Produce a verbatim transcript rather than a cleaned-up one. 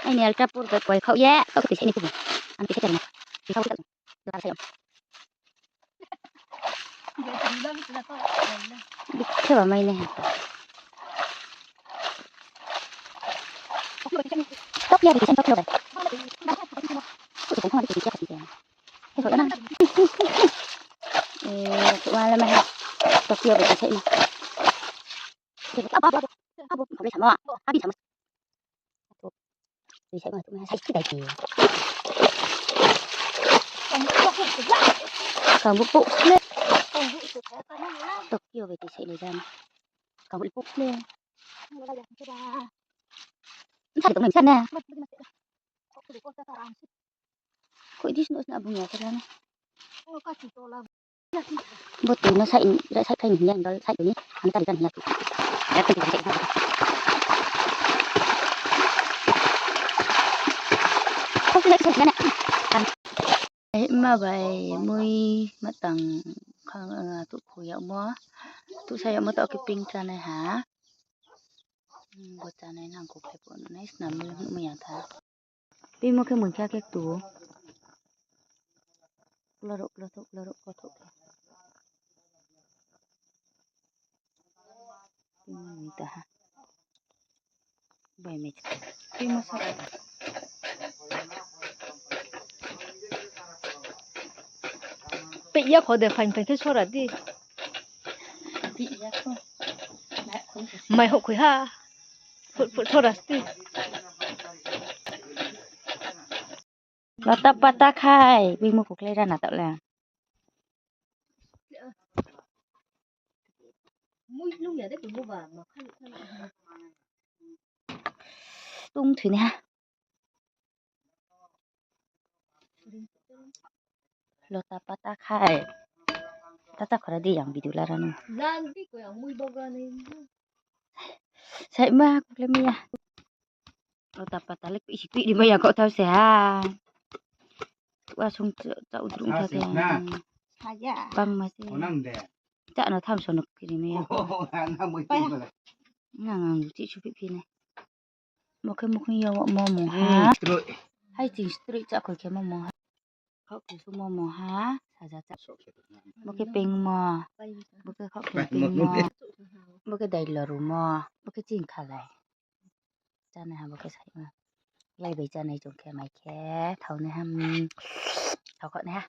Aini ultra pur bai koi khaoh ye, khaoh khe tui saih ni tubu. Ang tui saih tong na. Tui khaoh khe tui. Bikhe ba mai nai ha. Tokyo bai tui saih, Tokyo bai. Tui saih tong kha, tui saih tong kha. Eh, tuh wala mai ha. Tokyo bai tui saih ni. Abo, abo, abo, abo, abo, abo, abo, abo, abo, abo, Tui saih ma, tui ma, saih khe dai khe. Kangbu pok le. Tokyo bai tui saih le jam. Kangbu pok le. Sari tong nai sa na. Koi dis no sna bung ya sa na. Bo tui no saih ni, saih khlai ni hing ya, dol saih tui ni, ang tari kan hing ya tui. Ya tui tui saih. Kau tui saih khlai ni. Ai, ma bai mui matang khang, ah, tuh khu yagmo. Tuh sa yagmo tao khe ping chánai ha. Hmm, bo chánai nang kho khlai pho nai sna mui, mui ya tha. Pingmo khe mui kha khe tu. Kloro, kloro, kloro, kloro. Pingmo mui ta ha. Bai mui. Pingmo sa. Pe ya kho de, phaing phaing khe sora di. Mai houh khui ha. Phut phut sora sti. Lota pata khai, bini mukhu klái rana taoh le. Tung thoi nai ha. Lota pata khai. Tata khora di yang video lara no. Sai ma kukle mi ya. Lota pata le isi tui di ma ya kau tau se ha. Wa sung cha udrung tha te. Pang ma se. Cha no tham so no kiri mi ya. Nang ang chi su phi phi nai. Bo khe mukhung yo mo mung ha. Hai ching stroi cha khoi khe mo mung ha. Khaoh khe su mo mung ha. Saja cha. Bo khe pengmo. Bo khe khaoh khe pengmo. Bo khe dailo rumo. Bo khe chini khalai. Chánai ha bo khe sai ma. Lai bai chánai chung khe mai khe. Thao nai ha. Thao khaoh nai ha.